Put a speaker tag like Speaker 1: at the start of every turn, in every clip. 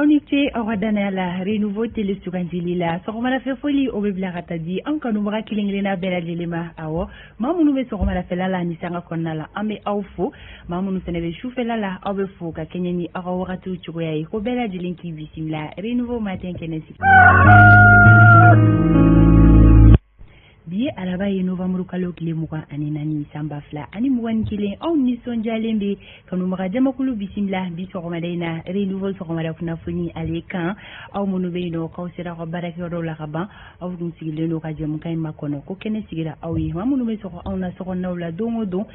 Speaker 1: Aw ni ce aw ka dannaya la Renouveau télé sugandili la. Sɔgɔmadafɛ foli o bɛ bila ka taa di an kanubaga kelen kelenna bɛɛ lajɛlen ma. Awɔ, maa minnu bɛ sɔgɔmadafɛla la ni sanga kɔnɔna la, an bɛ aw fo. Maa minnu fana bɛ sufɛla la, aw bɛ fo ka kɛɲɛ ni aw ka wagatiw cogoya ye. Ko bɛɛ lajɛlen k'i bisimila Renouveau matin kɛnɛ sigi. Bi ye araba ye, novembre kalo tile 24, san 2021. Aw nisɔndiyalen bɛ kanubaga jamakulu bisimila bi sɔgɔmada in na Renouveau sɔgɔmada kunnafoni ale kan. Aw minnu bɛ yen nɔ k'aw sera aw ka baarakɛyɔrɔw la ka ban, aw tun sigilen don ka jɛmukan in makɔnɔ, ko kɛnɛ sigira aw ye. Maa minnu bɛ sɔgɔ anw na sokɔnɔnaw la don o don,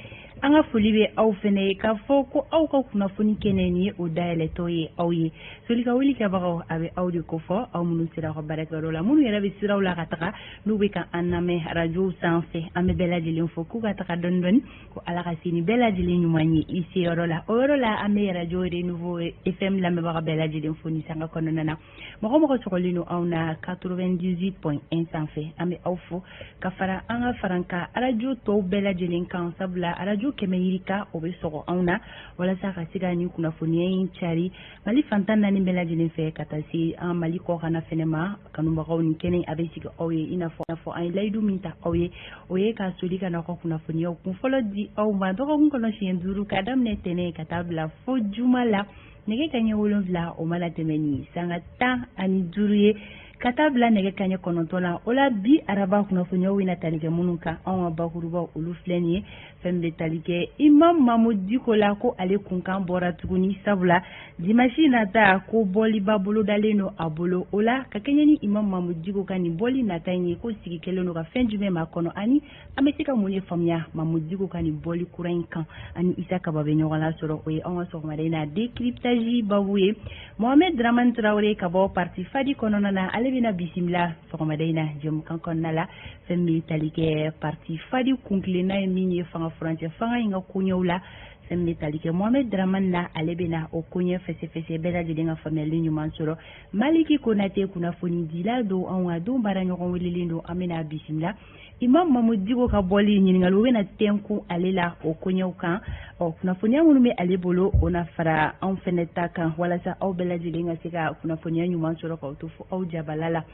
Speaker 1: an ka foli bɛ aw fɛnɛ ye k'a fɔ ko aw ka kunnafoni kɛnɛ nin ye o dayɛlɛtɔ ye aw ye. Soli ka wuli kɛbagaw, a bɛ aw de kofɔ, aw minnu sera aw ka baarakɛyɔrɔ la, minnu yɛrɛ bɛ siraw la ka taga, n'u bɛ ka an lamɛn arajow sanfɛ, an bɛ bɛɛ lajɛlen fo k'u ka taga dɔɔni dɔɔni, ko Ala ka se ni bɛɛ lajɛlen ɲuman ye i seyɔrɔ la. O yɔrɔ la, an bɛ arajo Renouveau FM lamɛnbaga bɛɛ lajɛlen fo ni sanga kɔnɔna na. Mɔgɔ mɔgɔ sɔgɔlen don anw na 98.1 sanfɛ, an bɛ aw fo ka fara an ka farankan arajo tɔw bɛɛ lajɛlen kan, sabula arajo 100 yirika o bɛ sɔgɔ anw na walasa ka se ka nin kunnafoniya in cari Mali fan 14 bɛɛ lajɛlen fɛ, ka taa se an Mali kɔkanna fɛnɛ ma. Kanubagaw, nin kɛnɛ a bɛ sigi aw ye i n'a fɔ an ye layidu min ta aw ye, o ye ka soli ka n'aw ka kunnafoniyaw kunfɔlɔ di aw ma dɔgɔkun kɔnɔ siɲɛ 5, ka daminɛ tɛnɛn ka taa bila fo juma la, nɛgɛ kaɲɛ 7 o mana tɛmɛ ni sanga 15 ye, ka taa bila nɛgɛ kaɲɛ 9 la. O la, bi araba kunnafoniyaw bɛna tali kɛ minnu kan, anw ka bakurubaw olu filɛ nin ye. Fɛn bɛ tali kɛ Imam Mahmoud Dicko la, ko ale kunkan bɔra tuguni, sabula dimanche nata ko bɔliba bolodalen don a bolo. O la, ka kɛɲɛ ni Imam Mahmoud Dicko ka nin bɔli nata in ye, ko sigi kɛlen don ka fɛn jumɛn ma kɔnɔ, ani an bɛ se ka mun de faamuya Mahmoud Dicko ka nin bɔli kura in kan, ani Isa Kaba bɛ ɲɔgɔn lasɔrɔ. O ye anw ka sɔgɔmada in na décryptage babu ye. Mohamed Dramane Traoré ka bɔ parti Fadi kɔnɔna na, ale bɛna bisimila sɔgɔmada in na jɛmukan kɔnɔna la. Fɛn min bɛ tali kɛ parti Fadi kuntilenna ye min ye fanga furancɛ fanga in ka koɲɛw la, fɛn min bɛ tali kɛ Mohamed Dramane na, ale bɛna o koɲɛ fɛsɛfɛsɛ, bɛɛ lajɛlen ka faamuyali ɲuman sɔrɔ. Maliki Konate, kunnafonidila don, anw ka don baara ɲɔgɔn welelen don, an bɛna bisimila. Imam Mahmoud Dicko ka bɔli ɲininkaliw bɛna tɛnkun ale la o koɲɛw kan. Ɔ, kunnafoniya minnu bɛ ale bolo, o na fara anw fɛnɛ ta kan, walasa aw bɛɛ lajɛlen ka se ka kunnafoniya ɲuman sɔrɔ k'aw to fo aw jabala la.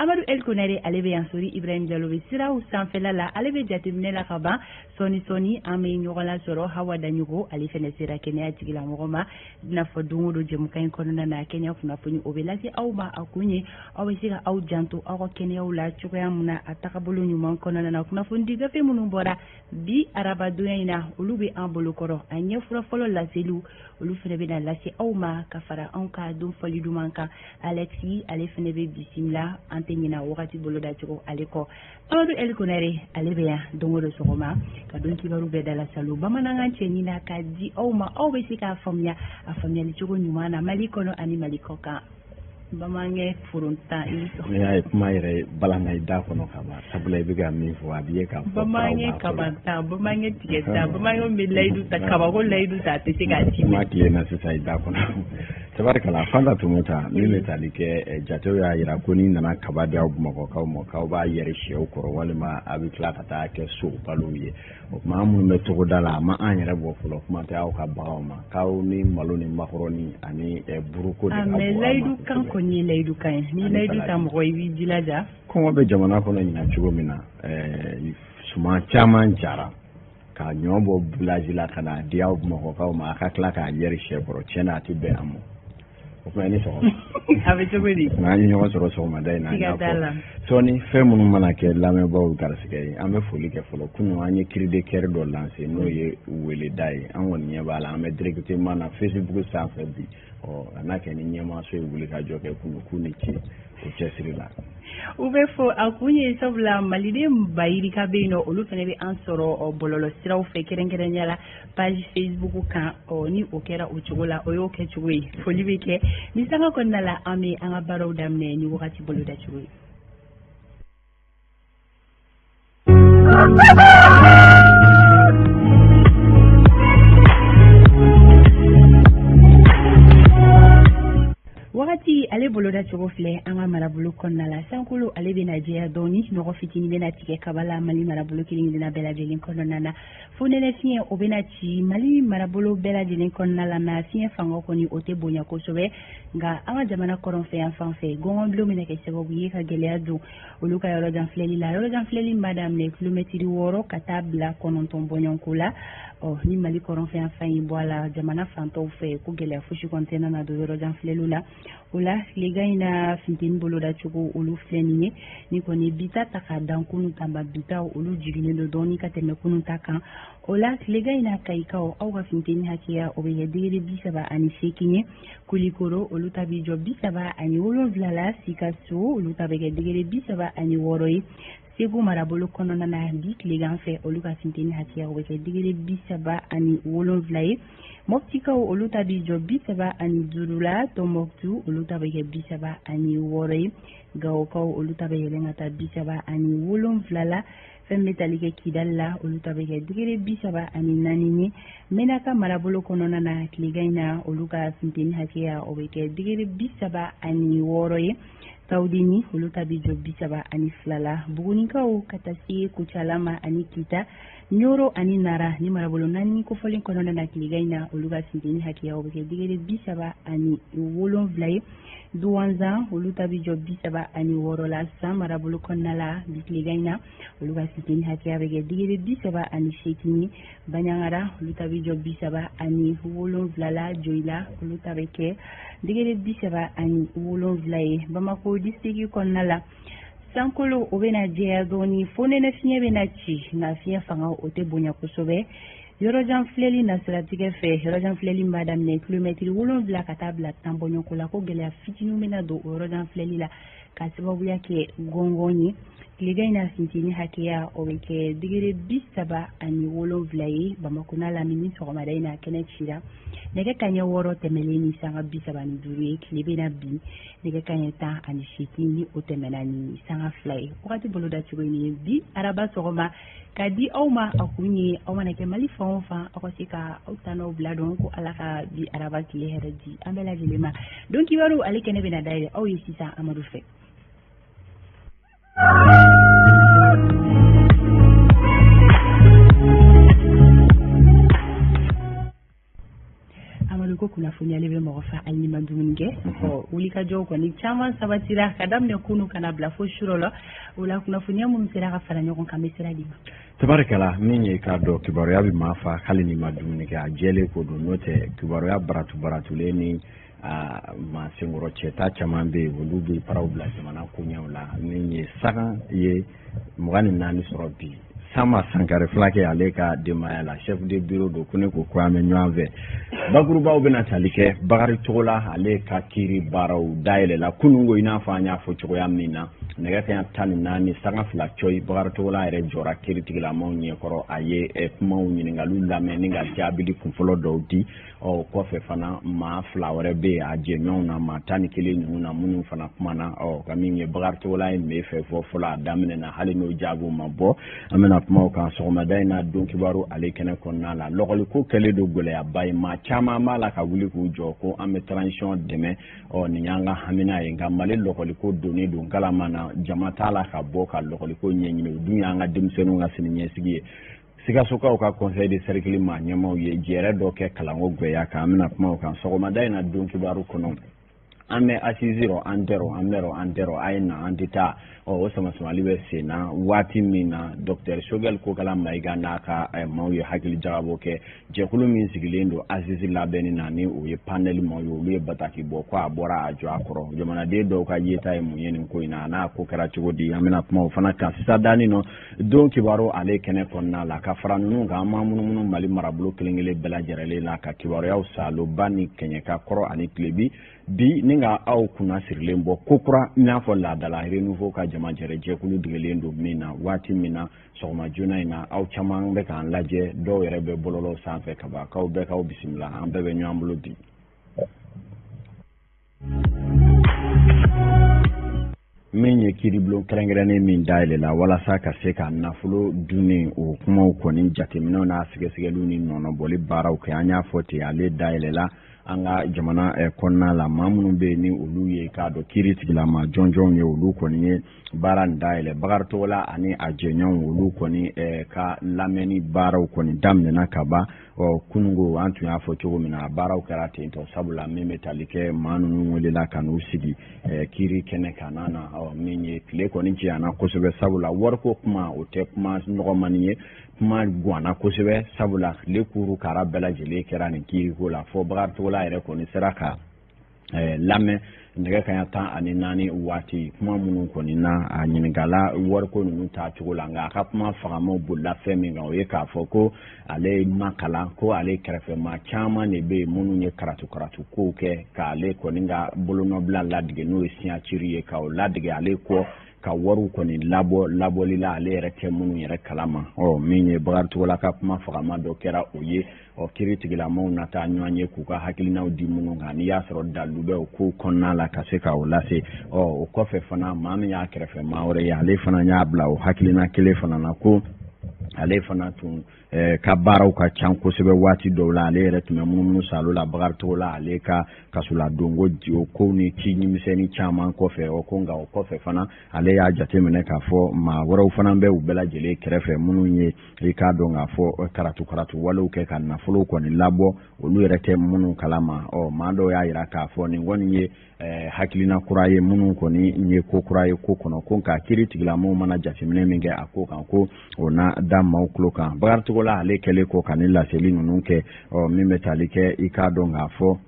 Speaker 1: Amadu El Konare, ale bɛ yan. Sori Ibrahim Jalo bɛ siraw sanfɛla la, ale bɛ jateminɛ la ka ban. Sɔɔni sɔɔni an bɛ ɲɔgɔn lasɔrɔ. Hawa Daɲogo, ale fɛnɛ sera kɛnɛya tigilamɔgɔ ma. I n'a fɔ don o don jɛmukan in kɔnɔna na, kɛnɛya kunnafoni o bɛ lase aw ma. A kun ye aw bɛ se ka aw janto aw ka kɛnɛyaw la cogoya min na a tagabolo ɲuman kɔnɔna na. Kunnafonidi gafe minnu bɔra bi arabadonya in na, olu bɛ an bolokɔrɔ. A ɲɛfura fɔlɔ laseliw, olu fana bɛna lase aw ma ka fara anw ka don fɔli duman kan. Alexi, ale fana bɛ bisimila. An tɛ ɲina wagati boloda cogo ale kɔ. Amadu El Konare, ale bɛ yan don o don sɔgɔma ka don kibaru bɛɛ dala salo bamanankan cɛɲi na ka di aw ma, aw bɛ se k'a faamuya a faamuyali cogo ɲuman na, Mali kɔnɔ ani Mali kɔ kan. Bamanankɛ forontan i bɛ sɔn.
Speaker 2: Ne y'a ye kuma yɛrɛ balana i da kɔnɔ ka ban, sabula i bɛ ka min fɔ, a b'i ye k'a fɔ.
Speaker 1: Bamanankɛ kabantan, bamanankɛ tigɛtan, bamanankɛ bɛ layidu ta, kabako layidu ta, a tɛ se k'a ci.
Speaker 2: Kuma tilenna sisan i da kɔnɔ. Tabarikala, Fanta Tumuta, min bɛ tali kɛ jatew y'a jira ko n'i nana kaba di aw Bamakɔkaw ma, k'aw b'a yɛri sɛw kɔrɔ walima a bɛ tila ka taa kɛ sow balo ye. O tuma, an minnu bɛ togoda la, a ma an yɛrɛ bɔ fɔlɔ, kuma tɛ aw ka baganw ma, k'aw ni malo ni makɔrɔni ani buruko de ka bon.
Speaker 1: Mais layidu kan kɔni ye layidu kan ye. Ni layidu ta mɔgɔ, i b'i jilaja.
Speaker 2: Kɔngɔ bɛ jamana kɔnɔ ɲinan cogo min na, suman caman jara ka ɲɔ bɔ village la ka n'a di aw Bamakɔkaw ma, a ka tila k'a yɛri sɛ kɔrɔ, tiɲɛ na a tɛ bɛn an ma. O kuma, ni sɔgɔma.
Speaker 1: A bɛ cogo di?
Speaker 2: An ye ɲɔgɔn sɔrɔ sɔgɔmada in na.
Speaker 1: Siga t'a la.
Speaker 2: Sɔɔni fɛn minnu mana kɛ lamɛnbaaw garisɛgɛ ye, an bɛ foli kɛ fɔlɔ. Kunun an ye cri de cœur dɔ lancer, n'o ye weleda ye. An kɔni ɲɛ b'a la, an bɛ directement na Facebook sanfɛ bi. Ɔ, a n'a kɛ ni ɲɛmaaso ye wuli ka jɔ kɛ kunun, k'u ni ce o cɛsiri la.
Speaker 1: U bɛ fɔ a kun ye, sabula maliden ba yirika bɛ yen nɔ, olu fana bɛ an sɔrɔ bɔlɔlɔ siraw fɛ, kɛrɛnkɛrɛnnenya la page Facebook kan. Ɔ, ni o kɛra o cogo la, o y'o kɛ cogo ye. Foli bɛ kɛ ni sanga kɔnɔna la. An bɛ an ka baaraw daminɛ ni wagati boloda cogo ye. Wagati ale boloda cogo filɛ an ka marabolo kɔnɔna la. Sankolo ale bɛna jɛya dɔɔni, nɔgɔ fitinin bɛna tigɛ kaba la Mali marabolo kelen kelenna bɛɛ lajɛlen kɔnɔna na. Fonɛnɛ fiɲɛ o bɛna ci Mali marabolo bɛɛ lajɛlen kɔnɔna la, nka fiɲɛ fanga kɔni o tɛ bonya kosɛbɛ. Nka an ka jamana kɔrɔnfɛ yan fan fɛ, gɔngɔnbulon bɛna kɛ sababu ye ka gɛlɛya don olu ka yɔrɔjan filɛli la. Yɔrɔjan filɛli b'a daminɛ kilomɛtiri 6 ka taa bila 9 bɔɲɔgɔnko la. Ɔ ni Mali kɔrɔnfɛ yan fan in bɔ a la, jamana fantɔw fɛ ko gɛlɛya fosi kɔni tɛna na don yɔrɔjan filɛliw la. O la tilegan in na, funteni boloda cogo olu filɛ nin ye. Ni kɔni bi ta ta k'a dan kunun ta ma, bi ta olu jiginnen don dɔɔni ka tɛmɛ kunun ta kan. O la tilegan in na, Kayikaw, aw ka funteni hakɛya o bɛ kɛ degré 38 ye. Kulikoro, olu ta bɛ jɔ 37 la. Sikaso, olu ta bɛ kɛ degré 36 ye. Segu marabolo kɔnɔna na, bi tilegan fɛ, olu ka funteni hakɛya o bɛ kɛ degré 37 ye. Mɔptikaw, olu ta bɛ jɔ 35 la. Tɔnbɔkutu, olu ta bɛ kɛ 36 ye. Gawokaw, olu ta bɛ yɛlɛn ka taa 37 la. Fɛn bɛ tali kɛ Kidali la, olu ta bɛ kɛ degré 34 ye. Menaka marabolo kɔnɔna na, tilegan in na, olu ka funteni hakɛya o bɛ kɛ degré 36 ye. Tawudeni, olu ta bɛ jɔ 32 la. Bugunikaw ka taa se Kucala ma ani Kita, Ɲoro ani Nara, ni marabolo naani kofɔlen kɔnɔna na, tilegan in na, olu ka funteni hakɛya o bɛ kɛ degré 37 ye. Duwanzan, olu ta bɛ jɔ 36 la. San marabolo kɔnɔna la, bi tilegan in na, olu ka funteni hakɛya bɛ kɛ degré 38 ye. Baɲangara, olu ta bɛ jɔ 37 la. Joyila, olu ta bɛ kɛ degré 37 ye. Bamako district kɔnɔna la, sankolo o bɛna jɛya dɔɔni, fonɛnɛ fiɲɛ bɛna ci, nka fiɲɛ fanga o tɛ bonya kosɛbɛ. Yɔrɔjan filɛli nasiratigɛ fɛ, yɔrɔjan filɛli b'a daminɛ kilomɛtiri 7 ka taa bila 10 bɔɲɔgɔnko la. Ko gɛlɛya fitininw bɛna don o yɔrɔjan filɛli la ka sababuya kɛ gɔngɔn ye. Tilegan in na, funteni hakɛya o bɛ kɛ degré 37 ye. Bamakɔ n'a lamini, sɔgɔmada in na, kɛnɛ cira nɛgɛ kanɲɛ 6 tɛmɛlen ni sanga 35 ye. Tile bɛna bin nɛgɛ kanɲɛ 18 ni o tɛmɛna ni sanga 2 ye. Wagati boloda cogo in ye bi araba sɔgɔma ka di aw ma. A kun ye aw mana kɛ Mali fan o fan, aw ka se ka aw ta n'aw bila dɔn ko Ala ka bi araba tile hɛrɛ di an bɛɛ lajɛlen ma. Don kibaru ale kɛnɛ bɛna dayɛlɛ aw ye sisan Amadu fɛ. Amadu, ko kunnafoniyali bɛ mɔgɔ fa hali ni ma dumuni kɛ. Ɔ wulikajɔw kɔni caman sabatira ka daminɛ kunu ka na bila fo surɔ la. O la kunnafoniya minnu sera ka fara ɲɔgɔn kan, bɛ sira di ma.
Speaker 2: Tabarikala, min ye k'a dɔn kibaruya bɛ maa fa hali ni ma dumuni kɛ, a jɛlen ko don. N'o tɛ, kibaruya baratu baratulen ni a maa senkɔrɔ cɛta caman bɛ yen, olu bɛ paraw bila jamana koɲɛw la. Min ye sagan ye 24 sɔrɔ bi, Sama Sankare Fulakɛ, ale ka denbaya la chef de bureau don. Ko ne ko ko an bɛ ɲɔgɔn fɛ. Bakurubaw bɛna tali kɛ Bakari Togola ale ka kiiri baaraw dayɛlɛla kununko, i n'a fɔ an y'a fɔ cogoya min na, nɛgɛ kanɲɛ 14 sanga 2 cɔyi, Bakari Togola yɛrɛ jɔra kiiritigilamaw ɲɛkɔrɔ. A ye kumaw ɲininkaliw lamɛn ni ka jaabili kunfɔlɔ dɔw di. Ɔ kɔfɛ fana, maa fila wɛrɛ bɛ yen a jɛɲɔgɔnw na, maa 11 ninnu na, minnu fana kumana. Ɔ ka min ye Bakari Togola ye min fɛ fɔ fɔlɔ a daminɛ na, hali n'o jaabiw ma bɔ, an bɛna kuma o kan sɔgɔmada in na don kibaru ale kɛnɛ kɔnɔna la. Lɔgɔliko kɛlen don gɛlɛyaba ye, maa caman b'a la ka wuli k'u jɔ ko an bɛ transition dɛmɛ. Ɔ nin y'an ka hamina ye, nka Mali lɔgɔliko donnen don kalama na, jama t'a la ka bɔ ka lɔgɔliko ɲɛɲini. O dun y'an ka denmisɛnninw ka sini ɲɛsigi ye. Sikasokaw ka conseil de cercle maa ɲɛmaw ye jɛrɛ dɔ kɛ kalanko gwɛya kan. An bɛna kuma o kan sɔgɔmada in na don kibaru kɔnɔ. An bɛ assise rɔ, an tɛ rɔ, an bɛ rɔ, an tɛ rɔ, a ye na, an tɛ taa. Ɔ o samasamali bɛ sen na waati min na, docteur Choguel Kokala Mayiga n'a ka maaw ye hakili jagabɔ kɛ. Jɛkulu min sigilen don assise labɛnni na, ni o ye panel maaw ye, olu ye bataki bɔ ko a bɔra a jɔ a kɔrɔ. Jamanaden dɔw ka yeta ye mun ye nin ko in na, a n'a ko kɛra cogo di? An bɛna kuma o fana kan sisan daani nɔ don kibaru ale kɛnɛ kɔnɔna la. Ka fara ninnu kan, an b'an munumunu Mali marabolo kelen kelen bɛɛ lajɛlen la ka kibaruyaw saloba ni kɛɲɛka kɔrɔ ani tilebi bi, ni ka aw kunna sirilen bɔ kokura, i n'a fɔ laadala Renouveau ka jama jɛrɛ jɛkulu degelen don min na. Waati min na sɔgɔma joona in na, aw caman bɛ k'an lajɛ, dɔw yɛrɛ bɛ bɔlɔlɔw sanfɛ kaban, k'aw bɛɛ k'aw bisimila. An bɛɛ bɛ ɲɔgɔn bolo bi. Min ye kiiribulon kɛrɛnkɛrɛnnen min dayɛlɛla walasa ka se ka nafolo dunni o kumaw kɔni jateminɛw n'a sɛgɛsɛgɛliw ni nɔnɔbɔli baaraw kɛ, an y'a fɔ ten, ale dayɛlɛla. An ka jamana kɔnɔna la, maa minnu bɛ yen ni olu ye k'a dɔn kiiri tigilama jɔnjɔnw ye, olu kɔni ye baara nin dayɛlɛ. Bakari Togola ani a jɛɲɔgɔnw, olu kɔni ka lamɛnni baaraw kɔni daminɛna ka ban. Ɔ kununko, an tun y'a fɔ cogo min na, a baaraw kɛra ten tɔ, sabula min bɛ tali kɛ maa ninnu welela ka n'u sigi kiiri kɛnɛ kan na, ɔ min ye tile kɔni jɛyana kosɛbɛ, sabula wariko kuma, o tɛ kuma nɔgɔmani ye, kuma ganna kosɛbɛ, sabula tile kuru kara bɛɛ lajɛlen kɛra nin kiiriko la, fɔ Bakari Togola yɛrɛ kɔni sera ka lamɛn nɛgɛ kaɲa 14 waati. Kuma minnu kɔni na a ɲininkala wariko ninnu ta cogo la, nka a ka kuma fagamaw bolila fɛn min kan, o ye k'a fɔ ko ale ma kalan, ko ale kɛrɛfɛ maa caman de bɛ yen minnu ye karatu karatu kow kɛ k'ale kɔni ka bolonɔbila ladege, n'o ye signature ye, k'o ladege ale kɔ, ka wariw kɔni labɔ labɔli la, ale yɛrɛ tɛ minnu yɛrɛ kalama. Ɔ min ye Bakari Togola ka kuma fagama dɔ kɛra o ye. Ɔ kiiri tigilamaw na taa ɲɔgɔn ye k'u ka hakilinaw di minnu kan, n'i y'a sɔrɔ dalilu bɛ o kow kɔnɔna la, ka se ka o lase. Ɔ o kɔfɛ fana, maa min y'a kɛrɛfɛ maa wɛrɛ ye, ale fana y'a bila o hakilina kelen fana na, ko ale fana tun ka baaraw ka ca kosɛbɛ waati dɔw la, ale yɛrɛ tun bɛ munumunu salo la Bakari Togola ale ka kasoladonko o kow ni ci misɛnnin caman kɔfɛ. O ko nka o kɔfɛ fana, ale y'a jateminɛ k'a fɔ maa wɛrɛw fana bɛ u bɛɛ lajɛlen kɛrɛfɛ minnu ye i k'a dɔn k'a fɔ karatu karatu walew kɛ ka nafolo kɔni labɔ, olu yɛrɛ tɛ minnu kalama. Ɔ maa dɔw y'a jira k'a fɔ nin kɔni ye hakilina kura ye, minnu kɔni ye ko kura ye ko kɔnɔ, ko nka kiiri tigilamaw mana jateminɛ min kɛ a ko kan, ko o na da maaw tulo kan. Bakari Togola ale kɛlen kɔ ka ni laseli ninnu kɛ, ɔ min bɛ tali kɛ i k'a dɔn k'a fɔ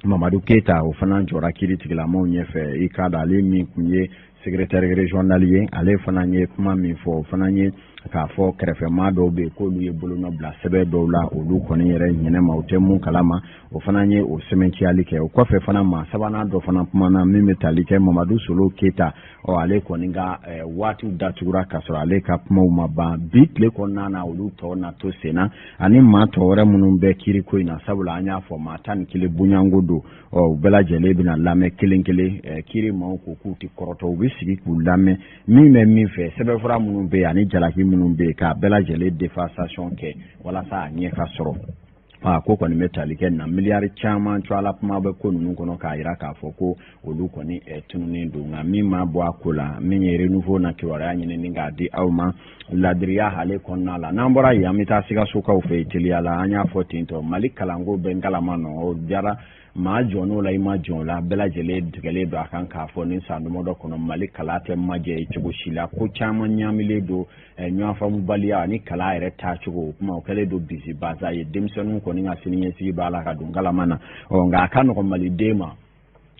Speaker 2: Mamadu Keyita, o fana jɔra kiiri tigilamaw ɲɛfɛ. I k'a dɔn ale min tun ye secrétaire régional ye, ale fana ye kuma min fɔ, o fana ye k'a fɔ kɛrɛfɛmaa dɔw bɛ yen k'olu ye bolonɔ bila sɛbɛn dɔw la, olu kɔni yɛrɛ ɲɛnɛma u tɛ mun kalama, o fana ye o sɛmɛntiyali kɛ. O kɔfɛ fana, maa sabanan dɔ fana kumana, min bɛ tali kɛ Mamadu Solo Keyita. Ɔ ale kɔni ka waatiw datugura k'a sɔrɔ ale ka kumaw ma ban. Bi tile kɔnɔna na, olu tɔ na to sen na ani maa tɔ wɛrɛ minnu bɛ kiiriko in na, sabula an y'a fɔ maa 11 bonyanko don. Ɔ u bɛɛ lajɛlen bɛna lamɛn kelen kelen. Kiiri maaw ko k'u tɛ kɔrɔtɔ, u bɛ sigi k'u lamɛn, min bɛ min fɛ, sɛbɛnfura minnu bɛ yen ani jalaki minnu bɛ yen, k'a bɛɛ lajɛlen défasation kɛ walasa a ɲɛ ka sɔrɔ. A ko kɔni bɛ tali kɛ na miliyari caman cogoya la, kuma bɛ ko ninnu kɔnɔ k'a jira k'a fɔ ko olu kɔni tununnen don. Nka min ma bɔ a ko la, min ye Renouveau na kibaruya ɲini ni k'a di aw ma ladiriya ale kɔnɔna la. N'an bɔra yen, an bɛ taa Sikasokaw fɛ yen teliya la. An y'a fɔ ten tɔ, Mali kalanko bɛ nkalama nɔ, o diyara maa jɔn la, i ma jɔn la, bɛɛ lajɛlen tigɛlen don a kan k'a fɔ ni san damadɔ kɔnɔ, Mali kalan tɛ majɛ ye cogo si la. Ko caman ɲaamilen don, ɲɔgɔn faamubaliya ani kalan yɛrɛ taacogo, o kuma o kɛlen don bisi basa ye. Denmisɛnninw kɔni ka siniɲɛsigi b'a la ka don kalama na. Ɔ nka a ka nɔgɔn maliden ma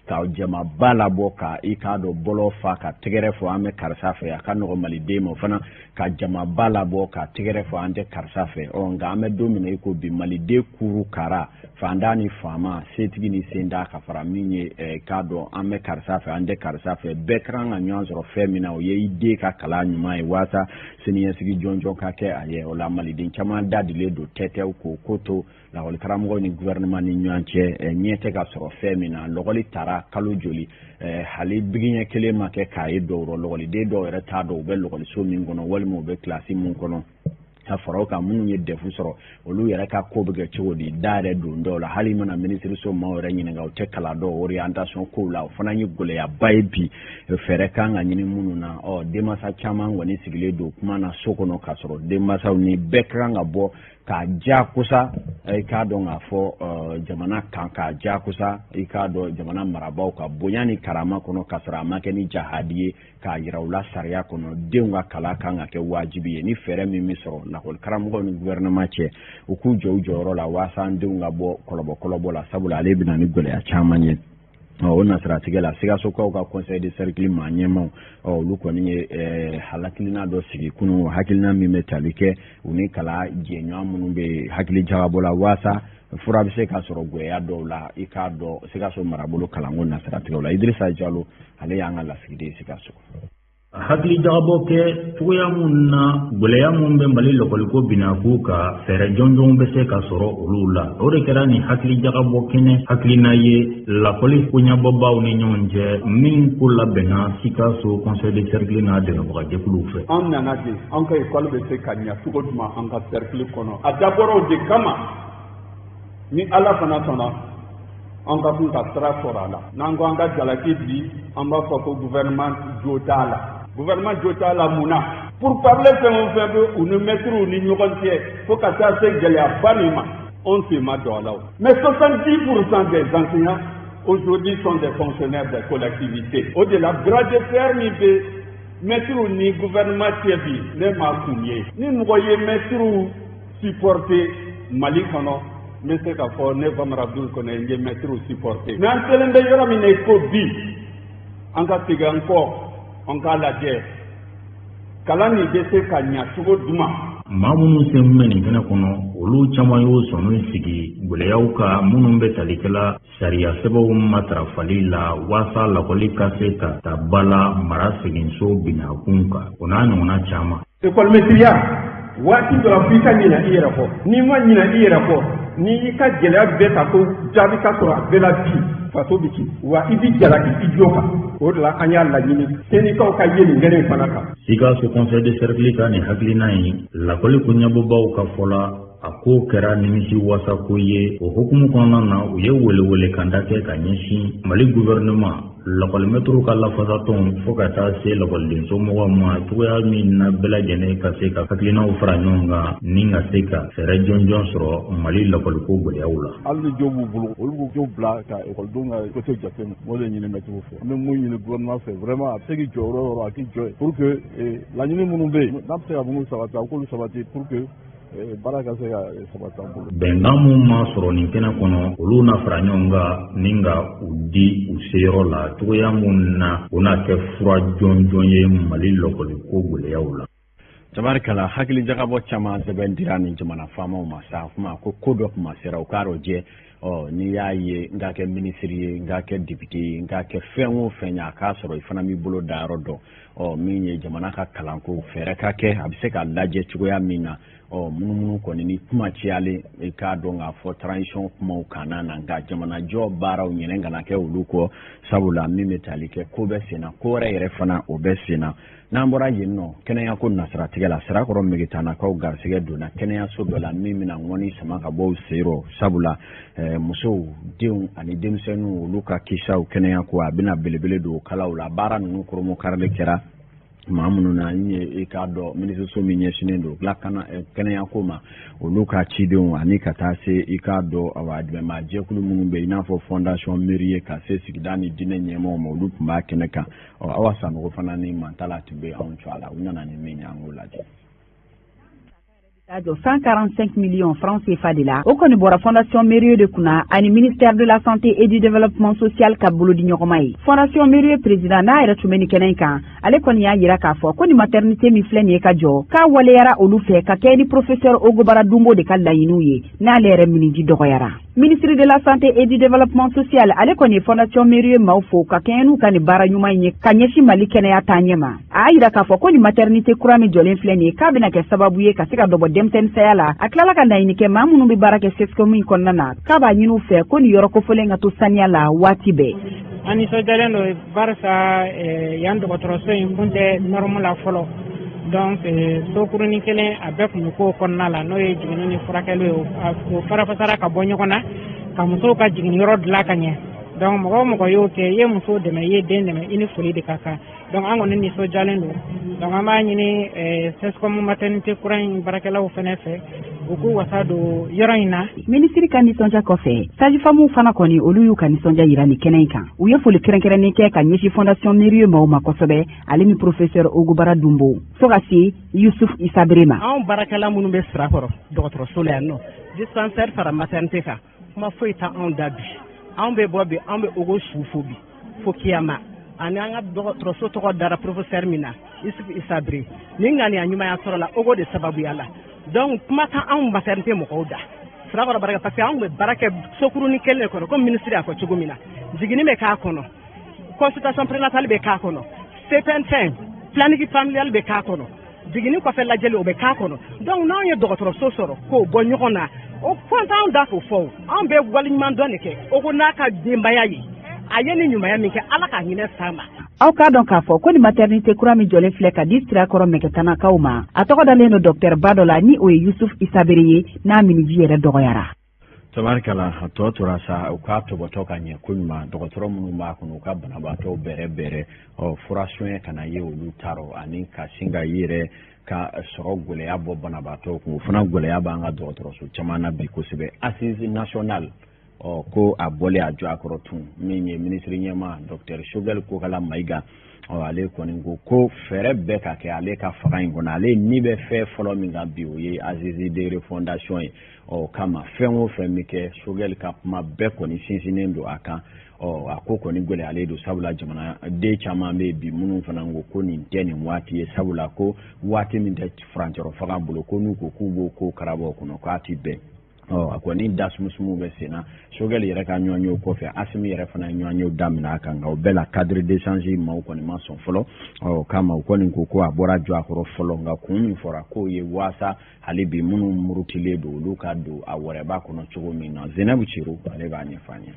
Speaker 2: ka jamaba labɔ ka i k'a dɔn bɔlɔ fa ka tɛgɛrɛ fɔ an bɛ karisa fɛ. A ka nɔgɔn maliden ma fana ka jamaba labɔ ka tɛgɛrɛ fɔ an tɛ karisa fɛ. Ɔ nka an bɛ don min na i ko bi, maliden kuru kara, fantan ni faama, setigi ni sentan, ka fara min ye k'a dɔn an bɛ karisa fɛ, an tɛ karisa fɛ, bɛɛ ka kan ka ɲɔgɔn sɔrɔ fɛn min na, o ye i den ka kalan ɲuman ye walasa siniɲɛsigi jɔnjɔn ka kɛ a ye. O la, maliden caman dadilen don tɛtɛw k'o ko to lakɔli karamɔgɔw ni gouvernement ni ɲɔgɔn cɛ, ɲɛ tɛ ka sɔrɔ fɛn min na. Lɔgɔli taara kalo joli, hali bigiɲɛ kelen ma kɛ k'a ye dɔw rɔ. Lɔgɔliden dɔw yɛrɛ t'a dɔn u bɛ lɔgɔliso min kɔnɔ walima u bɛ kilasi min kɔnɔ. Ka fara o kan, minnu ye DEF sɔrɔ, olu yɛrɛ ka ko bɛ kɛ cogo di? Da yɛrɛ don dɔw la, hali mana minisiriso maaw yɛrɛ ɲininka, u tɛ kalan dɔw orientation kow la. O fana ye gɛlɛyaba ye bi, fɛɛrɛ kan ka ɲini minnu na. Ɔ denmansa caman kɔni sigilen don kuma na so kɔnɔ, k'a sɔrɔ denmansaw ni bɛɛ ka kan ka bɔ k'a diyakosa i k'a dɔn k'a fɔ jamana kan, k'a diyakosa i k'a dɔn jamana marabaaw ka bonya ni karama kɔnɔ, k'a sɔrɔ a ma kɛ ni jahadi ye, k'a yira u la sariya kɔnɔ denw ka kalan kan ka kɛ wajibi ye. Ni fɛɛrɛ min bɛ sɔrɔ lakɔli karamɔgɔw ni gouvernement cɛ, u k'u jɔ u jɔyɔrɔ la walasa an denw ka bɔ kɔlɔbɔ kɔlɔbɔ la, sabula ale bɛ na ni gɛlɛya caman ye. O nasiratigɛ la, Sikasokaw ka conseil de cercle maa ɲɛmaw, olu kɔni ye hakilina dɔ sigi kunun, hakilina min bɛ tali kɛ u ni kalan jɛɲɔgɔn minnu bɛ hakili jagabɔ la walasa fura bɛ se ka sɔrɔ gɛlɛya dɔw la, i k'a dɔn Sikaso marabolo kalanko nasiratigɛw la. Idirisa Jalo, ale y'an ka lasigiden Sikaso.
Speaker 3: Hakili jagabɔ kɛ cogoya mun na, gwɛlɛya mun bɛ Mali lɔkɔliko binako ka fɛɛrɛ jɔnjɔnw bɛ se ka sɔrɔ olu la, o de kɛra nin hakili jagabɔ kɛnɛ hakilina ye lakɔli koɲɛbɔbaw ni ɲɔgɔn cɛ, min ko labɛnna Sikaso conseil de cercle n'a dɛmɛbagajɛkuluw fɛ.
Speaker 4: An nana de an ka ekɔli bɛ se ka ɲɛ cogo jumɛn an ka cercle kɔnɔ. A dabɔra o de kama. Ni Ala fana sɔnna. An ka kun ka sira sɔrɔ a la. N'an ko an ka jalaki bi, an b'a fɔ ko gouvernement jo t'a la. Gouvernement jo t'a la mun na? Pourparlers fɛn o fɛn bɛ u ni mɛtiriw ni ɲɔgɔn cɛ fo ka taa se gɛlɛyaba nin ma, anw sen ma don a la o. Mais 70% des enseignants aujourd'hui sont des fonctionnaires des collectivités. O de la, bras de fer min bɛ mɛtiriw ni gouvernement cɛ bi, ne m'a kun ye. Ni mɔgɔ ye mɛtiriw supporter Mali kɔnɔ, n bɛ se k'a fɔ ne Famara Abdul Kɔnɛ, n ye mɛtiriw supporter. Mais an selen bɛ yɔrɔ min na i ko bi, an ka segin an kɔ, an k'a lajɛ kalan nin bɛ se ka ɲa cogo jumɛn.
Speaker 3: Maa minnu sen tun bɛ nin kɛnɛ kɔnɔ, olu caman y'o sɔnni sigi gwɛlɛyaw kan minnu bɛ talikɛla sariya sɛbɛnw matarafali la waasa lakɔli ka se ka ta ba la mara seginso binakun kan, o n'a ɲɔgɔnna caman.
Speaker 5: Ekɔlimɛtiriya, waati dɔ la, f'i ka ɲinɛ i yɛrɛ kɔ. N'i ma ɲinɛ i yɛrɛ kɔ, n'i y'i ka gɛlɛya bɛɛ ta ko jaabi ka sɔrɔ a bɛɛ la bi, faso bɛ ci wa i bɛ jalaki i jo kan. O de la, an y'a laɲini sɛndikaw ka ye nin kɛnɛ in fana kan.
Speaker 3: Sikaso conseil de cercle ka nin hakilina in, lakɔli ko ɲɛbɔbaw ka fɔ la, a ko kɛra nimisi wasako ye. O hukumu kɔnɔna na, u ye welewelekanda kɛ ka ɲɛsin Mali gouvernement, lakɔlimɛtiriw ka lafasatɔnw, fo ka taa se lakɔliden somɔgɔw ma, cogoya min na bɛɛ lajɛlen ka se ka hakilinaw fara ɲɔgɔn kan ni ka se ka fɛɛrɛ jɔnjɔn sɔrɔ Mali lakɔliko gwɛlɛyaw la.
Speaker 6: Hali ni jo b'u bolo, olu b'u jo bila ka ekɔlidenw ka côté jateminɛ. O de ɲini mɛtiriw fɛ. An bɛ mun ɲini gouvernement fɛ, vraiment, a bɛ se k'i jɔ yɔrɔ o yɔrɔ, a k'i jɔ yen pour que laɲini minnu bɛ yen n'a bɛ se ka minnu sabati, a k'olu sabati pour que baara ka se ka sabati an bolo.
Speaker 3: Bɛnkan mun ma sɔrɔ nin kɛnɛ kɔnɔ, olu na fara ɲɔgɔn kan ni ka u di u seyɔrɔ la cogoya mun na o na kɛ fura jɔnjɔn ye Mali lɔkɔliko gwɛlɛyaw la.
Speaker 2: Tabarikala, hakili jagabɔ caman sɛbɛn dira nin jamana faamaw ma sa. Kuma ko ko dɔ kuma sera, u k'a rɔ jɛ. Ɔ n'i y'a ye n k'a kɛ minisiri ye, n k'a kɛ député ye, n k'a kɛ fɛn o fɛn ye, a k'a sɔrɔ i fana b'i bolo da yɔrɔ dɔn. Ɔ min ye jamana ka kalanko fɛɛrɛ ka kɛ, a bɛ se ka lajɛ cogoya min na. Ɔ munumunu kɔni ni kuma cayalen, i k'a dɔn k'a fɔ transition kumaw kana na, nka jamanajɔ baaraw ɲinɛ kana kɛ olu kɔ, sabula min bɛ tali kɛ ko bɛ sen na, ko wɛrɛ yɛrɛ fana o bɛ sen na. N'an bɔra yen nɔ, kɛnɛyako nasiratigɛ la, Sirakɔrɔ Megetanakaw garisɛgɛ donna kɛnɛyaso dɔ la min bɛna ŋɔni sama ka bɔ u sen rɔ, sabula musow, denw ani denmisɛnninw, olu ka kisaw kɛnɛyako, a bɛna belebele don o kalaw la. Baara ninnu koromokarili kɛra maa minnu na n ye, i k'a dɔn minisiriso min ɲɛsinnen don lakana kɛnɛyako ma, olu ka cidenw, ani ka taa se i k'a dɔn awa dɛmɛbaa jɛkulu minnu bɛ i n'a fɔ Fondation Mérieux, ka se sigida ni diinɛ ɲɛmɔgɔw ma, olu tun b'a kɛnɛ kan. Ɔ Awa Sanogo fana ni Mantala tun bɛ anw cɔ a la. U nana ni min ye, an k'o lajɛ.
Speaker 1: 145 millions francs CFA de la, o kɔni bɔra Fondation Mérieux de kunna ani ministère de la Santé et du Développement social ka bolodi ɲɔgɔnma ye. Fondation Mérieux président, n'a yɛrɛ tun bɛ nin kɛnɛ in kan, ale kɔni y'a yira k'a fɔ ko nin maternité min filɛ nin ye ka jɔ, k'a waleyara olu fɛ ka kɛ ni professeur Ogobara Dunbo de ka laɲiniw ye, n'ale yɛrɛ miniji dɔgɔyara. Ministre de la Santé et du Développement social, ale kɔni ye Fondation Mérieux maaw fo ka kɛɲɛ n'u ka nin baara ɲuman in ye ka ɲɛsin Mali kɛnɛya taaɲɛ ma. A y'a yira k'a fɔ ko nin maternité kura min jɔlen filɛ nin ye, k'a bɛna kɛ sababu ye ka se ka dɔ bɔ denmisɛnnin saya la. A tilala ka laɲini kɛ maa minnu bɛ baara kɛ CSCOM in kɔnɔna na, k'a b'a ɲini u fɛ ko nin yɔrɔ kofɔlen ka to saniya la waati bɛɛ.
Speaker 7: An nisɔndiyalen don barisa yan dɔgɔtɔrɔso in kun tɛ norme la fɔlɔ. Donc sokurunin kelen a bɛɛ tun bɛ k'o kɔnɔna la, n'o ye jiginni ni furakɛli ye. O farafasara ka bɔ ɲɔgɔn na ka musow ka jiginniyɔrɔ dilan ka ɲɛ. Donc mɔgɔ o mɔgɔ y'o kɛ, i ye muso dɛmɛ, i ye den dɛmɛ, i ni foli de ka kan. Donc an kɔni nisɔndiyalen don. Donc an b'a ɲini CSCOM maternité kura in baarakɛlaw fɛnɛ fɛ, u k'u wasa don yɔrɔ in na.
Speaker 1: Minisiri ka nisɔndiya kɔfɛ, sages-femmes fana kɔni, olu y'u ka nisɔndiya yira nin kɛnɛ in kan. U ye foli kɛrɛnkɛrɛnnen kɛ ka ɲɛsin Fondation Mérieux maaw ma kosɛbɛ, ale ni professeur Ogobara Dunbo, fo ka se Yusuf Isabere ma.
Speaker 8: Anw baarakɛla minnu bɛ Sirakɔrɔ dɔgɔtɔrɔso la yan nɔ, dispensaire fara maternité kan, kuma foyi tɛ anw da bi. Anw bɛ bɔ bi, anw bɛ Ogo su fo bi fo kiyama, ani an ka dɔgɔtɔrɔso tɔgɔ dara professeur min na, Isuf Isabere. Ni ŋaniya ɲumanya sɔrɔla Ogo de sababuya la. Donc kuma tɛ anw maternité mɔgɔw da, Sirakɔrɔ baara, parce que anw bɛ baara kɛ sokurunin kelen de kɔnɔ. Comme ministre y'a fɔ cogo min na, jiginni bɛ k'a kɔnɔ, consultation prénatale bɛ k'a kɔnɔ, CPN planning familial bɛ k'a kɔnɔ, jiginni kɔfɛ lajɛli o bɛ k'a kɔnɔ. Donc n'anw ye dɔgɔtɔrɔso sɔrɔ k'o bɔ ɲɔgɔn na, o fɔ t'anw da k'o fɔ. O anw bɛ waleɲuman dɔn de kɛ o ko n'a ka denbaya ye. A ye ni ɲumanya min kɛ, Ala ka hinɛ s'a ma.
Speaker 1: Aw k'a dɔn k'a fɔ ko ni maternité kura min jɔlen filɛ ka di Sirakɔrɔ Mɛgɛtanakaw ma, a tɔgɔ dalen don docteur ba dɔ la, ni o ye Yusuf Isabere ye, n'a miniji yɛrɛ dɔgɔyara.
Speaker 2: Tabarikala, a tɔ tora sa u k'a tɔbɔtɔ ka ɲɛ koɲuman. Dɔgɔtɔrɔ minnu b'a kɔnɔ, u ka banabaatɔw bɛrɛ bɛrɛ, ɔ furasɔnyɛ kana ye olu tarɔ, ani ka sin ka i yɛrɛ ka sɔrɔ gɛlɛya bɔ banabaatɔw kun. O fana gɛlɛya b'an ka dɔgɔtɔrɔso caman na bi kosɛbɛ. Assise nationale, ɔ ko a bɔlen a jɔ a kɔrɔ tun, min ye minisiri ɲɛmaa Docteur Choguel Kokala Mayiga, ɔ ale kɔni ko ko fɛɛrɛ bɛɛ ka kɛ ale ka fanga in kɔnɔ. Ale ni bɛ fɛn fɔlɔ min kan bi, o ye assise de refondation ye. Ɔ kama fɛn o fɛn bɛ kɛ, Choguel ka kuma bɛɛ kɔni sinsinnen don a kan. Ɔ a ko kɔni gɛlɛyalen don, sabula jamanaden caman bɛ bi minnu fana ko ko nin tɛ nin waati ye, sabula ko waati min tɛ furancɛrɔ fanga bolo, ko n'u ko k'u b'o ko karabɔ kɔnɔ, k'a ti bɛn. Ɔ a kɔni da sumusumu bɛ sen na. Choguel yɛrɛ ka ɲɔgɔnyew kɔfɛ, Asimi yɛrɛ fana ye ɲɔgɔnyew daminɛ a kan, nka o bɛɛ la cadre d'échange maaw kɔni ma sɔn fɔlɔ. Ɔ kama u kɔni ko ko a bɔra jɔ a kɔrɔ fɔlɔ, nka kun min fɔra k'o ye waasa hali bi minnu murutilen don, olu ka don a wɛrɛba kɔnɔ cogo min na. Zenabu Ciro, ale b'a ɲɛfɔ an ye.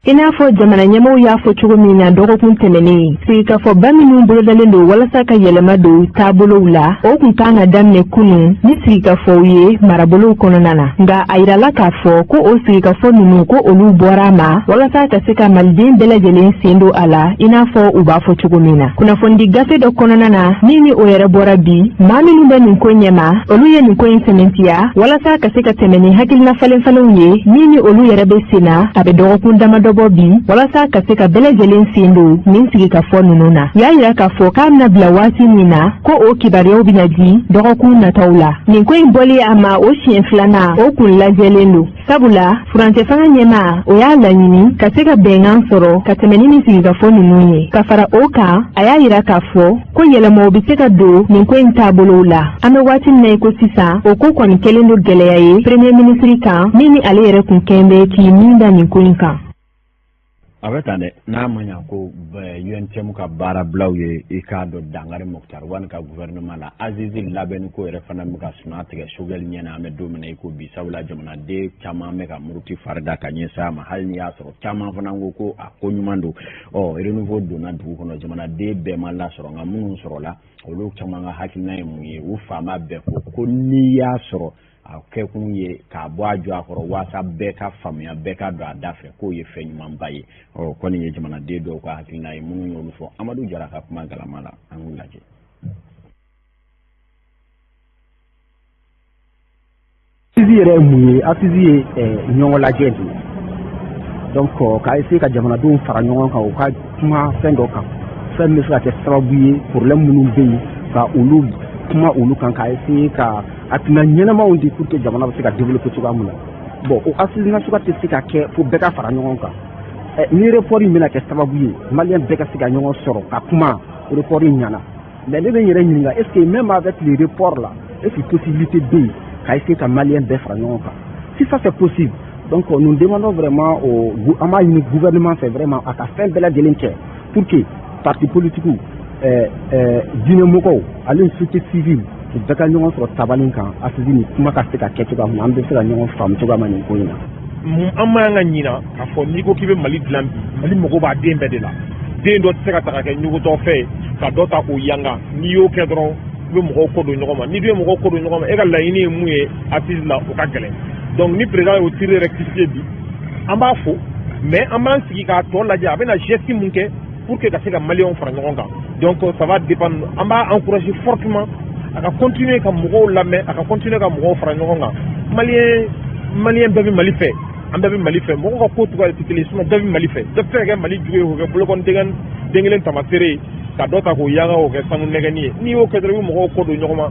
Speaker 9: I n'a fɔ jamana ɲɛmɔgɔw y'a fɔ cogo min na dɔgɔkun tɛmɛnen, sigikafɔba minnu bolodalen don walasa ka yɛlɛma don taabolow la, o kun kan ka daminɛ kunun ni sigikafɔw ye marabolow kɔnɔna na. Nka a yirala k'a fɔ ko o sigikafɔ ninnu, ko olu bɔra a ma walasa ka se ka Maliden bɛɛ lajɛlen sen don a la, i n'a fɔ u b'a fɔ cogo min na kunnafonidi gafe dɔ kɔnɔna na min ni o yɛrɛ bɔra bi. Maa minnu bɛ nin ko ɲɛma, olu ye nin ko in sɛmɛntiya walasa ka se ka tɛmɛ ni hakilina falenfalenw ye min ni olu yɛrɛ bɛ sen na a bɛ dɔgɔkun damadɔ bɔ bi, walasa ka se ka bɛɛ lajɛlen sen don nin sigikafɔ ninnu na. U y'a yira k'a fɔ k'a bɛna bila waati min na, ko o kibaruyaw bɛna di dɔgɔkun nataw la. Nin ko in bɔli a ma o siɲɛ filanan, o kun lajɛlen don, sabula furancɛ fanga ɲɛmaa, o y'a laɲini ka se ka bɛnkan sɔrɔ ka tɛmɛ ni nin sigikafɔ ninnu ye. Ka fara o kan, a y'a yira k'a fɔ ko yɛlɛmaw bɛ se ka don nin ko in taabolow la. An bɛ waati min na i ko sisan, o ko kɔni kɛlen don gɛlɛya ye premier ministre kan, min ni ale yɛrɛ kun kɛn bɛ k'i min da nin ko in kan.
Speaker 2: A bɛ tan dɛ, n'a ma ɲa ko UNTM ka baarabilaw ye i k'a dɔn dankari Moctar Ouane ka gouvernement la, assise labɛnni ko yɛrɛ fana bɛ ka suna tigɛ Choguel ɲɛna an bɛ don min na i ko bi, sabula jamanaden caman bɛ ka muruti farida ka ɲɛsin a ma, hali n'i y'a sɔrɔ caman fana ko ko a ko ɲuman don. Ɔ renouveau donna dugu kɔnɔ, jamanaden bɛɛ ma lasɔrɔ, nka minnu sɔrɔla, olu caman ka hakilina ye mun ye? U faama bɛɛ ko ko n'i y'a sɔrɔ a kɛkun ye k'a bɔ a jɔ a kɔrɔ waasa bɛɛ ka faamuya, bɛɛ ka don a da fɛ, k'o ye fɛn ɲumanba ye. Ɔ kɔni ye jamanaden dɔw ka hakilina ye minnu y'olu fɔ Amadu Jara ka kuma galama la, an k'u lajɛ.
Speaker 10: Assise yɛrɛ ye mun ye? Assise ye ɲɔgɔn lajɛ de ye. Donc k'a essayer ka jamanadenw fara ɲɔgɔn kan, u ka kuma fɛn dɔ kan, fɛn min bɛ se ka kɛ sababu ye problème minnu bɛ yen, ka olu kuma olu kan, k'a essayer ka hakilina ɲɛnamaw di pour que jamana bɛ se ka développer cogoya min na. Bon, o assise nasuguya tɛ se ka kɛ fo bɛɛ ka fara ɲɔgɔn kan. Ni report in bɛna kɛ sababu ye Malien bɛɛ ka se ka ɲɔgɔn sɔrɔ ka kuma, report in ɲɛna. Mais ne bɛ n yɛrɛ ɲininka, est ce que même avec le report là, est ce que possibilité bɛ yen ka essayer ka Malien bɛɛ fara ɲɔgɔn kan? Si ça c'est possible, donc nous demandons vraiment au, an b'a ɲini gouvernement fɛ vraiment a ka fɛn bɛɛ lajɛlen kɛ pour que parti politique, diinɛ mɔgɔw ale société civile, u bɛɛ ka ɲɔgɔn sɔrɔ tabali kan, assise ni kuma ka se ka kɛ cogoya min na, an bɛ se ka ɲɔgɔn faamu cogoya min na nin ko in na.
Speaker 11: An man kan ka ɲina k'a fɔ n'i ko k'i bɛ Mali dilan bi, Mali mago b'a den bɛɛ de la. Den dɔ tɛ se ka ta ka kɛ ɲugutɔ fɛ ye ka dɔ ta k'o yanga. N'i y'o kɛ dɔrɔn, i bɛ mɔgɔw kɔ don ɲɔgɔn ma. N'i dun ye mɔgɔw kɔ don ɲɔgɔn ma, e ka laɲini ye mun ye assise la, o ka gɛlɛn. Donc ni président y'o tir rectifié bi, an b'a fo, mais an b'an sigi k'a tɔ lajɛ, a bɛna geste mun kɛ pour que ka se ka Maliyɛnw fara ɲɔgɔn kan. Donc ça va dépendre. An b'a encourager fortement a ka continuer ka mɔgɔw lamɛn, a ka continuer ka mɔgɔw fara ɲɔgɔn kan. Malien bɛɛ bɛ Mali fɛ, an bɛɛ bɛ Mali fɛ. Mɔgɔw ka ko cogoya tɛ kelen ye, sinon bɛɛ bɛ Mali fɛ. Dɔ bɛ se ka kɛ Mali jugu ye k'o kɛ bolokɔni den kelen tamaseere ye, ka dɔ ta k'o yanga k'o kɛ sanu nɛgɛnni ye. N'i y'o kɛ dɔrɔn, i bɛ mɔgɔw kɔ don ɲɔgɔn ma.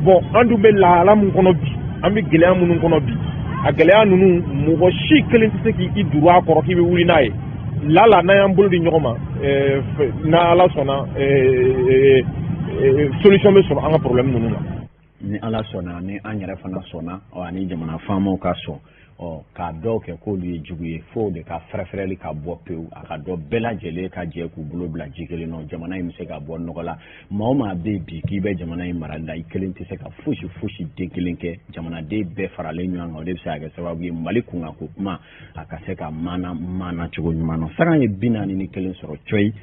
Speaker 11: Bon, an dun bɛ lahala mun kɔnɔ bi, an bɛ gɛlɛya minnu kɔnɔ bi, a gɛlɛya ninnu, mɔgɔ si kelen tɛ se k'i duru a kɔrɔ k'i bɛ wuli n'a ye. Lala n'an y'an bolo di ɲɔgɔn ma, n'Ala sɔnna, solution bɛ sɔrɔ an ka problème ninnu na.
Speaker 2: Ni Ala sɔnna, ni an yɛrɛ fana sɔnna, ɔ ani jamana faamaw ka sɔn, ɔ k'a dɔw kɛ k'olu ye jugu ye, fo de ka fɛrɛfɛrɛli ka bɔ pewu, a ka dɔn bɛɛ lajɛlen ka jɛ k'u bolo bila ji kelen nɔ, jamana in bɛ se ka bɔ nɔgɔ la. Maa o maa bɛ yen bi k'i bɛ jamana in marali la, i kelen tɛ se ka fosi fosi den kelen kɛ. Jamanaden bɛɛ faralen ɲɔgɔn kan, o de bɛ se ka kɛ sababu ye Mali kunkanko kuma a ka se ka maana maana cogo ɲuman na. Saga ye 41 sɔrɔ cɔyi.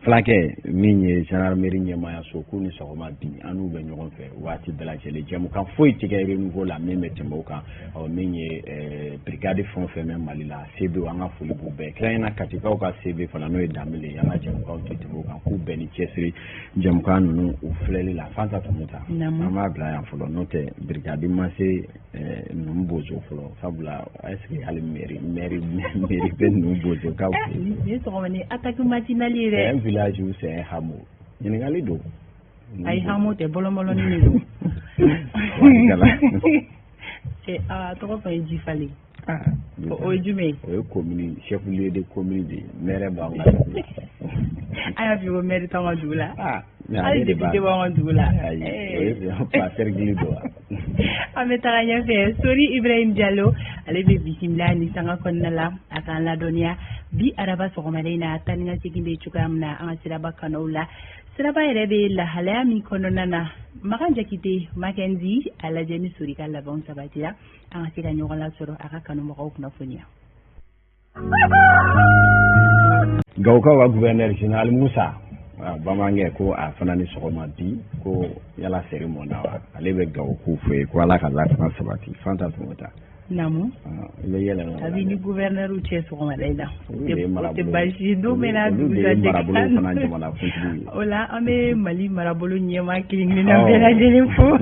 Speaker 2: Fulakɛ min ye gendarmerie ɲɛmaayaso, k'u ni sɔgɔma. Bi an n'u bɛ ɲɔgɔn fɛ waati bɛɛ lajɛlen, jɛmukan foyi tɛ kɛ Renouveau la min bɛ tɛmɛ o kan. Ɔ, min ye brigade fɛn o fɛn bɛ Mali la, CB, an ka foli b'u bɛɛ, kɛrɛnkɛrɛnnenya Katikaw ka CB fana, n'o ye Danbele ye. An ka jɛmukanw tɛ tɛmɛ o kan. K'u bɛɛ ni cɛsiri jɛmukan ninnu u filɛli la. Fanta Tɔmɔta, an b'a bila yan fɔlɔ, n'o tɛ brigade ma se ninnu bozo fɔlɔ, sabula est ce que hali mairie bɛ ninnu bozo ka
Speaker 1: Nin sɔgɔma ni attaque matinale ye dɛ.
Speaker 2: C'est un village ou c'est un hameau? Ɲininkali don.
Speaker 1: Ayi, hameau tɛ, bɔlɔn-bɔlɔnni de don. A tɔgɔ fɔ ye Jifalen, o ye jumɛn ye?
Speaker 2: O ye commune, chef lieu de commune de ye, maire b'anw ka dugu la.
Speaker 1: An y'a f'i ye ko maire t'anw ka dugu la. Hali député b'anw ka dugu la.
Speaker 2: Ayi, o ye fa cercle don wa?
Speaker 1: An bɛ taga ɲɛfɛ. Sori Ibrahim Jalo, ale bɛ bisimila ni sanga kɔnɔna la, a k'an ladɔnniya bi araba sɔgɔmada in na, taa ni ka segin bɛ cogoya min na an ka siraba kanaw la, siraba yɛrɛ bɛ lahalaya min kɔnɔna na. Makan Jakite Makenzi, a lajɛ ni Sori ka labɛnw sabatira, an ka se ka ɲɔgɔn lasɔrɔ a ka kanubagaw kunnafoniya.
Speaker 2: Gawokaw ka gouverneur général Musa bamankɛ, ko a fana ni sɔgɔma bi, ko yala seri mɔnna wa? Ale bɛ Gawo k'u fo yen, ko Ala ka lakana sabati. Fanta Tɔmɔta.
Speaker 1: Naamu.
Speaker 2: I bɛ yɛlɛ.
Speaker 1: A b'i ni gouverneur cɛ sɔgɔmada in na, o tɛ baasi ye. Don bɛɛ n'a
Speaker 2: Olu de ye marabolo fana jamanakuntigi ye.
Speaker 1: O la, an bɛ Mali marabolo ɲɛmaa kelen kelenna bɛɛ lajɛlen fo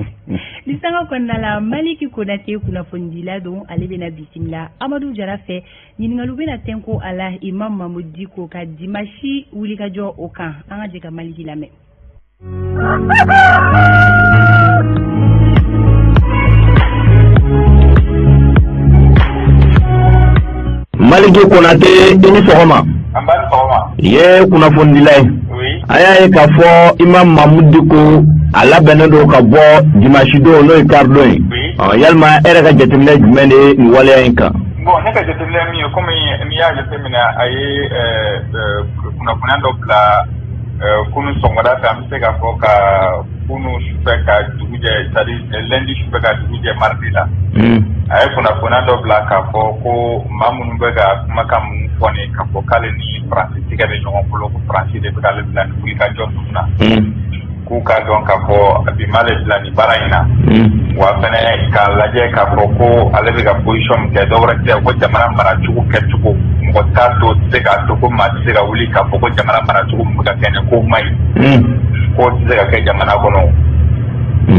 Speaker 1: ni sanga kɔnɔna la. Maliki Konate, kunnafonidila don, ale bɛna bisimila Amadu Jara fɛ. Ɲininkaliw bɛna tɛnko a la Imam Mamudu Diko ka dimanche wulikajɔ o kan. An ka jɛ ka Maliki lamɛn.
Speaker 12: Maliki Konate, i ni sɔgɔma. I ye kunnafonidila ye. A y'a ye k'a fɔ Imam Mamudu Diko a labɛnnen don ka bɔ dimanche don, n'o ye karidon ye. Yalima e yɛrɛ ka jateminɛ jumɛn de ye nin waleya in kan?
Speaker 13: Bon, ne ka jateminɛ min ye, komi n'i y'a jateminɛ, a ye kunnafoniya dɔ bila kunun sɔgɔmada fɛ, an bɛ se k'a fɔ ka kunun sufɛ ka dugu jɛ, c'est à dire lundi sufɛ ka dugu jɛ mardi la, a ye kunnafoniya dɔ bila k'a fɔ ko maa minnu bɛ ka kumakan minnu fɔ nin, k'a fɔ k'ale ni Faransi tigɛ bɛ ɲɔgɔn bolo, ko Faransi de bɛ k'ale bila nin wulikajɔ ninnu na, k'u k'a dɔn k'a fɔ bi m'ale bila nin baara in na. Wa fɛnɛ k'a lajɛ k'a fɔ ko ale bɛ ka position min kɛ, dɔwɛrɛ tɛ, ko jamana maracogo kɛcogo, mɔgɔ t'a to tɛ se k'a to ko maa tɛ se ka wuli k'a fɔ ko jamana maracogo min bɛ ka kɛ nin, k'o man ɲi, k'o tɛ se ka kɛ jamana kɔnɔ.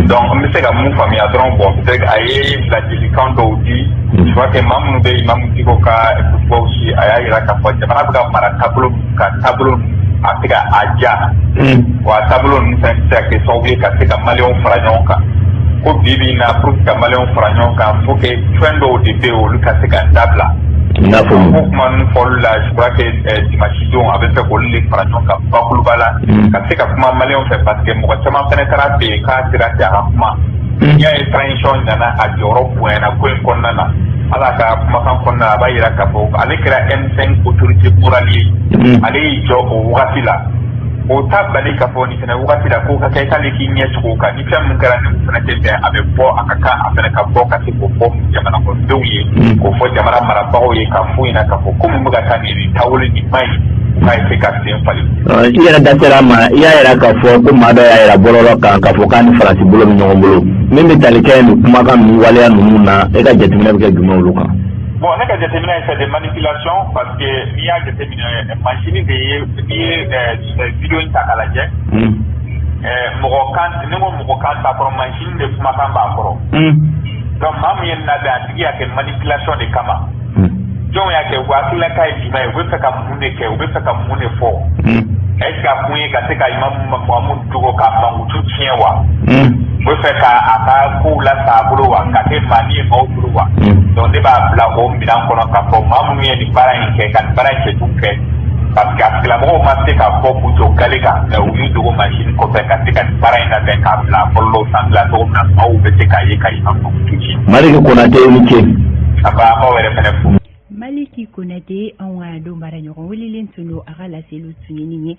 Speaker 13: Donc n bɛ se ka mun faamuya dɔrɔn, bon, peut-être a ye ladilikan dɔw di. Je crois que maa minnu bɛ Imam Diko ka kutubaw si, a y'a yira k'a fɔ jamana bɛ ka mara taabolo ka taabolo a tɛ ka a diya wa, taabolo ninnu fɛnɛ tɛ se ka kɛ sababu ye ka se ka maliyɛnw fara ɲɔgɔn kan, ko bi bi in na, pour que ka maliyɛnw fara ɲɔgɔn kan, faut que fɛn dɔw de bɛ yen, olu ka se ka dabila.
Speaker 12: N'a fɔ
Speaker 13: ko kuma ninnu fɔli la, je crois que dimanche don a bɛ fɛ k'olu de fara ɲɔgɔn kan bakuruba la, ka se ka kuma maliyɛnw fɛ, parce que mɔgɔ caman fɛnɛ taara fɛ yen k'a sera ten a ka kuma. N'i y'a ye transition nana, a jɔyɔrɔ bonyana ko in kɔnɔna na. Ala ka kumakan kɔnɔna na, a b'a yira k'a fɔ ale kɛra M5 autorité morale ye. Ale y'i jɔ o wagati la. O t'a bali k'a fɔ nin fɛnɛ wagati la k'o ka kɛ k'ale k'i ɲɛ tugu o kan. Ni fɛn min kɛra ni o fɛnɛ tɛ bɛn, a bɛ bɔ, a ka kan a fɛnɛ ka bɔ ka se k'o fɔ jamana kɔnɔdenw ye, k'o fɔ jamana marabagaw ye, k'a f'u ɲɛna k'a fɔ ko min bɛ ka taa nin taabolo nin man ɲi, u k'a essayer ka sen falen.
Speaker 12: I yɛrɛ da sera a ma, i y'a yira k'a fɔ ko maa dɔ y'a yira bɔlɔlɔ kan k'a fɔ k'a ni Faransi bolo bɛ ɲɔgɔn bolo. Min bɛ tali kɛ nin kumakan ninnu, waleya ninnu na, e ka jateminɛ bɛ kɛ jumɛn olu kan?
Speaker 13: Bon, ne ka jateminɛ, c'est des manipulations, parce que n'i y'a jateminɛ, machine de ye. N'i ye vidéo in ta k'a lajɛ, mɔgɔ kan, ne ko mɔgɔ kan t'a kɔrɔ, machine de kumakan b'a kɔrɔ. Donc maa min ye nin labɛn, a tigi y'a kɛ manipulation de kama. Jɔnw y'a kɛ? U hakilila k'a ye jumɛn ye? U bɛ fɛ ka mun de kɛ? U bɛ fɛ ka mun de fɔ? Est ce que a kun ye ka se ka Imam Mahamudu Diko ka mankutu tiɲɛ wa? U bɛ fɛ ka a ka kow lasa a bolo wa, ka kɛ maani ye maaw bolo wa? Donc ne b'a bila o minɛn kɔnɔ k'a fɔ maa minnu ye nin baara in kɛ, ka nin baara in cɛjugu kɛ, parce que a tigilamɔgɔw ma se ka bɔ k'u jɔ gale kan, mais u y'u dogo machine kɔfɛ ka se ka nin baara in labɛn k'a bila bɔlɔlɔw sanfɛla cogo min na, maaw bɛ se k'a ye ka Imam mankutu tiɲɛ.
Speaker 12: Maliki Konate, i ni ce.
Speaker 13: A b'a aw yɛrɛ fɛnɛ fo.
Speaker 1: Maliki Konate, anw ka don baara ɲɔgɔn welelen tun don, a ka laseliw tun ye nin ye.